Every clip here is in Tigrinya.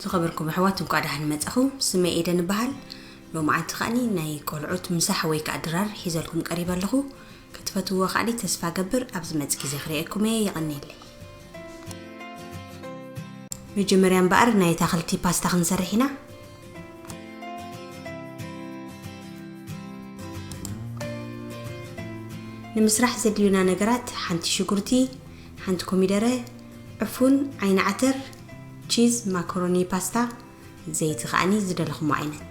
ዝኸበርኩም ኣሕዋት፣ እንኳዕ ደሓን መጻኹም። ስመይ ኤደን እበሃል። ሎማዓንቲ ከኣኒ ናይ ቆልዑት ምሳሕ ወይ ከኣ ድራር ሒዘልኩም ቀሪበ ኣለኹ። ክትፈትውዎ ከኣኒ ተስፋ ገብር፣ ኣብ ዝመጽእ ግዜ ክርእየኩም እየ። የቐንየለይ። መጀመርያ እምበኣር ናይ ኣታኽልቲ ፓስታ ክንሰርሕ ኢና። ንምስራሕ ዘድልዩና ነገራት፣ ሓንቲ ሽጉርቲ፣ ሓንቲ ኮሚደረ፣ ዕፉን፣ ዓይኒ ዓተር፣ ቺዝ፣ ማካሮኒ ፓስታ፣ ዘይቲ ከኣኒ ዝደለኹሞ ዓይነት።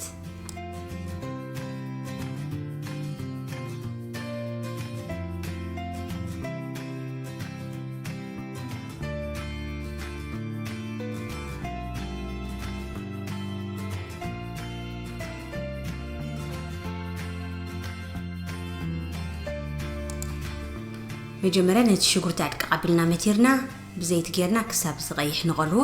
መጀመርያ ነቲ ሽጉርቲ ኣድቅቕ ኣቢልና መቲርና ብዘይቲ ጌርና ክሳብ ዝቐይሕ ንቐልዎ።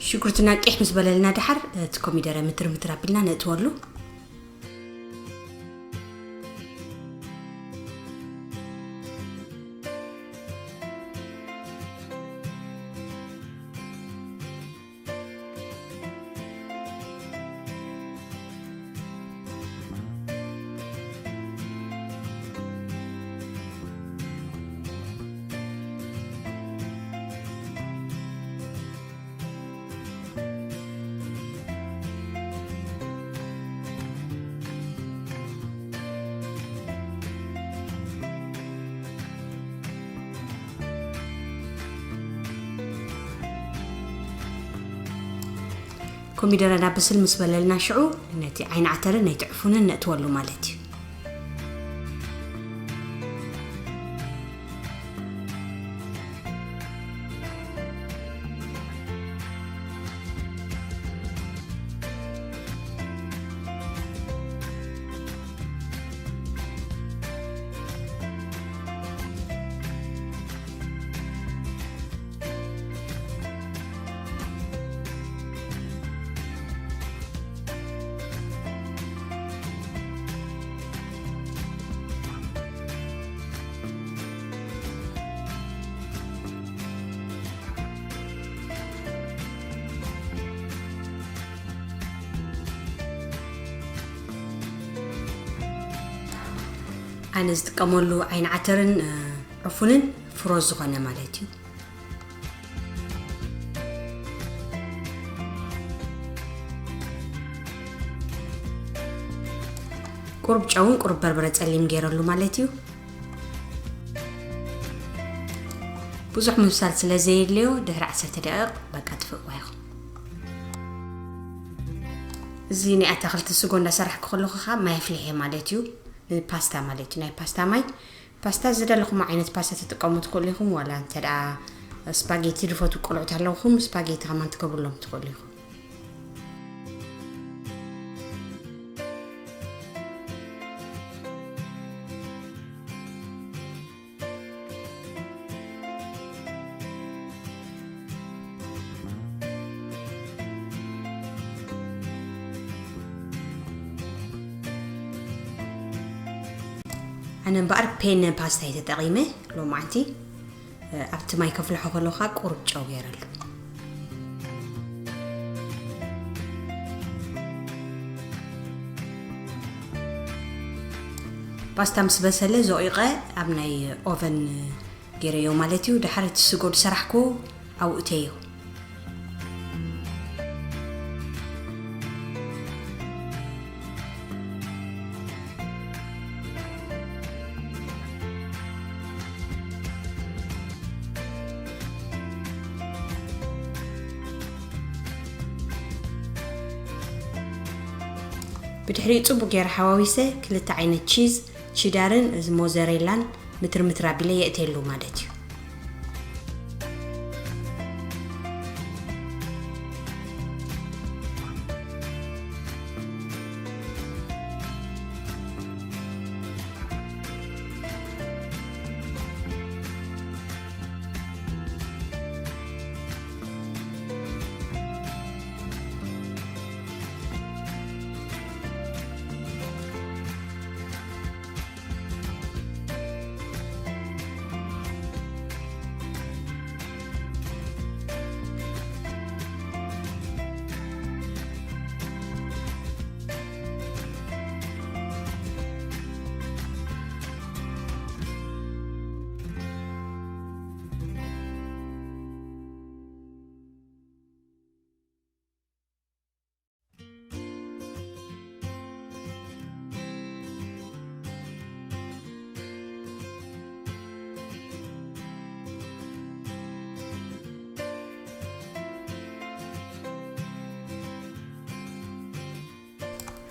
ሽጉርትና ቂሕ ምስ በለልና ደሓር፣ እቲ ኮሚደረ ምትር ምትር ኣቢልና ነእትወሉ። ኮሚደረና ብስል ምስ በለልና ሽዑ ነቲ ዓይኒ ዓተርን ነቲ ዕፉንን ነእትወሉ ማለት እዩ። ኣነ ዝጥቀመሉ ዓይኒ ዓተርን፣ እ፣ ዕፉንን ፍሮዝ ዝኾነ ማለት እዩ። ቁሩብ ጨውን ቁሩብ በርበረ ጸሊም ገይረሉ ማለት እዩ። ብዙሕ ምብሳል ስለ ዘየድልዮ ድሕሪ ዓሰርተ ደቂቕ በቃ ትፍእዋ ኢኹም። እዚ ናይ ኣታኽልቲ ስጎ እንዳሰራሕኩ ከለኹ ኸዓ ማይ ኣፍሊሐ ማለት እዩ። ንፓስታ ማለት እዩ። ናይ ፓስታ ማይ፣ ፓስታ ዝደለኹም ዓይነት ፓስታ ትጥቀሙ ትኽእሉ ኢኹም። ዋላ እንተ ደኣ ስፓጌቲ ዝፈትዉ ቆልዑት ኣለውኹም፣ ስፓጌቲ ከማን ትገብሩሎም ትኽእሉ ኢኹም። ኣነ እምበኣር ፔን ፓስታ እየ ተጠቒመ ሎማዓንቲ። ኣብቲ ማይ ከፍልሖ ከለኹ ቁሩብ ጨው ገይረሉ። ፓስታ ምስ በሰለ ዘቂቐ ኣብ ናይ ኦቨን ገይረዮ ማለት እዩ። ድሓር እቲ ስጎ ዝሰራሕኩ ኣብኡ እተዮ። ብድሕሪኡ ጽቡቕ ገይረ ሓዋዊሰ ክልተ ዓይነት ቺዝ፣ ቺዳርን እዚ ሞዘሬላን ምትር ምትር ኣቢለ የእትየሉ ማለት እዩ።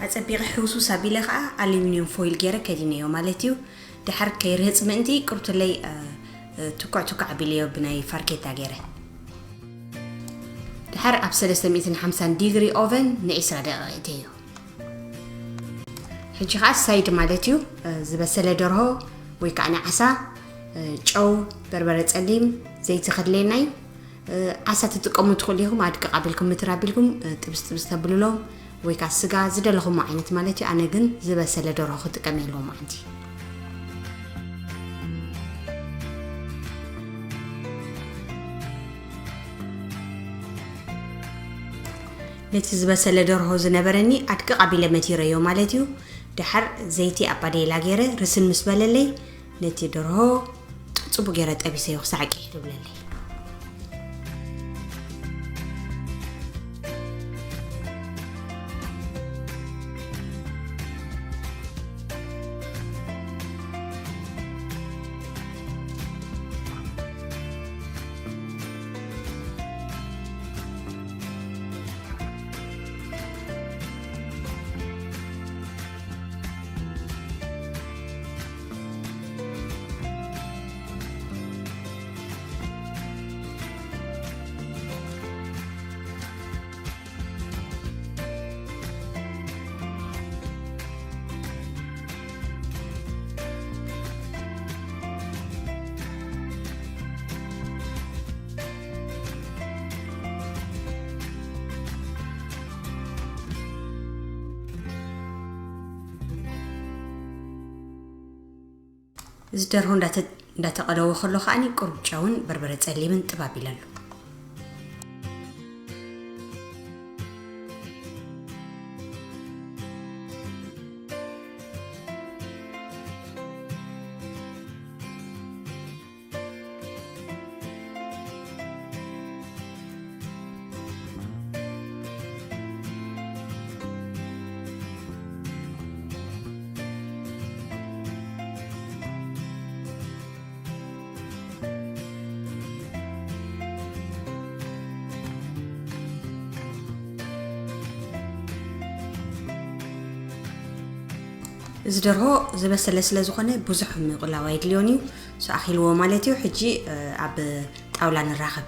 ኣጸቢቐ ሕውሱስ ኣቢለ ኸኣ ኣሉሚንየም ፎይል ገይረ ከዲነዮ ማለት እዩ። ድሓር ከይርህጽ ምእንቲ ቅርቱለይ፣ እ፣ እ፣ ትኩዕ ትኩዕ ኣቢለዮ ብናይ ፋርኬታ ገይረ። ድሓር ኣብ ሰለስተ ሚእትን ሓምሳን ዲግሪ ኦቨን ንዒስራ ደቂቕ እተዮ። ሕጂ ኸኣ ሳይድ ማለት እዩ፣ እ፣ ዝበሰለ ደርሆ ወይ ከኣ ንዓሳ፣ እ፣ ጨው፣ በርበረ ጸሊም፣ ዘይቲ ከድልየና እዩ። እ፣ ዓሳ ትጥቀሙ ትኽእሉ ኢኹም፣ ኣድቅቕ ኣቢልኩም ምትር ኣቢልኩም፣ እ፣ ጥብስ ጥብስ ተብልሎም ወይ ከኣ ስጋ ዝደለኹሞ ዓይነት ማለት እዩ። ኣነ ግን ዝበሰለ ደርሆ ክጥቀም እየ ሎማዓንቲ። ነቲ ዝበሰለ ደርሆ ዝነበረኒ ኣድቅቕ ኣቢለ መቲረዮ ማለት እዩ። ድሓር ዘይቲ ኣብ ባዴላ ገይረ ርስን ምስ በለለይ ነቲ ደርሆ ጽቡቕ ገይረ ጠቢሰዮ ክሳዕ ቅይሕ ዝብለለይ። እዚ ደርሆ እንዳተ-፣ እንዳተቐለወ ከሎ ከኣኒ ቁሩብ ጨውን በርበረ ጸሊምን ጥብ ኣቢለሉ። እዚ ደርሆ ዝበሰለ ስለ ዝኾነ ብዙሕ ምቕላው ኣይድልዮን እዩ። ሶ ኣኺልዎ ማለት እዩ። ሕጂ፣ እ፣ ኣብ ጣውላ ንራኸብ።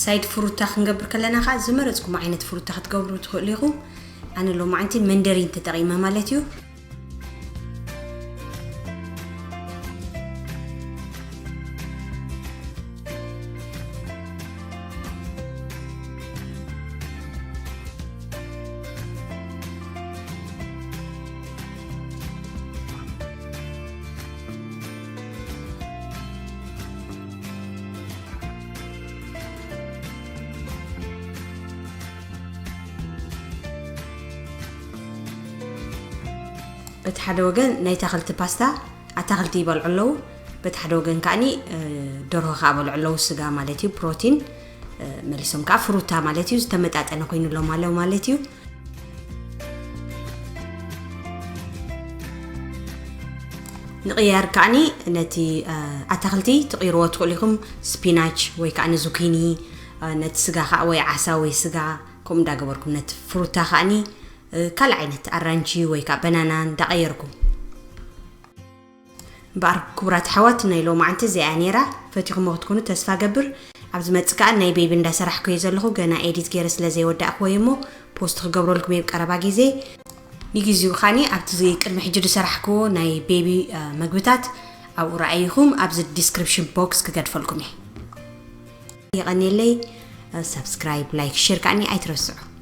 ሳይድ ፍሩታ ክንገብር ከለና ኸዓ ዝመረጽኩም ዓይነት ፍሩታ ክትገብሩ ትኽእሉ ኢኹም። ኣነ ሎማዓንቲ መንደሪን ተጠቒመ ማለት እዩ። በቲ ሓደ ወገን ናይ ኣታኽልቲ ፓስታ ኣታኽልቲ ይበልዑ ኣለዉ። በቲ ሓደ ወገን ከዓኒ ደርሆ ከዓ በልዑ ኣለዉ፣ ስጋ ማለት እዩ፣ ፕሮቲን። መሊሶም ከዓ ፍሩታ ማለት እዩ፣ ዝተመጣጠነ ኮይኑሎም ኣለዉ ማለት እዩ። ንቕያር ከዓኒ ነቲ ኣታኽልቲ ትቕይርዎ ትኽእሉ ኢኹም። ስፒናች ወይ ከዓ ንዙኪኒ፣ ነቲ ስጋ ከዓ ወይ ዓሳ ወይ ስጋ ከምኡ እንዳገበርኩም፣ ነቲ ፍሩታ ከዓኒ ካልእ ዓይነት ኣራንጂ ወይ ከዓ በናና እንዳቐየርኩም። እምበኣር ክቡራት ኣሕዋት፣ ናይ ሎማዓንቲ እዚኣ እያ ነይራ። ፈቲኹሞ ክትኮኑ ተስፋ ገብር። ኣብ ዝመጽእ ከኣ ናይ ቤቢ እንዳሰራሕኩ እየ ዘለኹ፣ ገና ኤዲት ገይረ ስለ ዘይወዳእክዎ እየ እሞ ፖስት ክገብረልኩም እየ ብቀረባ ግዜ። ንግዜኡ ከኣኒ ኣብቲ ቅድሚ ሕጂ ዝሰራሕክዎ ናይ ቤቢ መግብታት ኣብኡ ረኣይኹም፣ ኣብዚ ዲስክሪፕሽን ቦክስ ክገድፈልኩም እየ። የቐንየለይ። ሳብስክራይብ፣ ላይክ፣ ሼር ከኣኒ ኣይትረስዑ።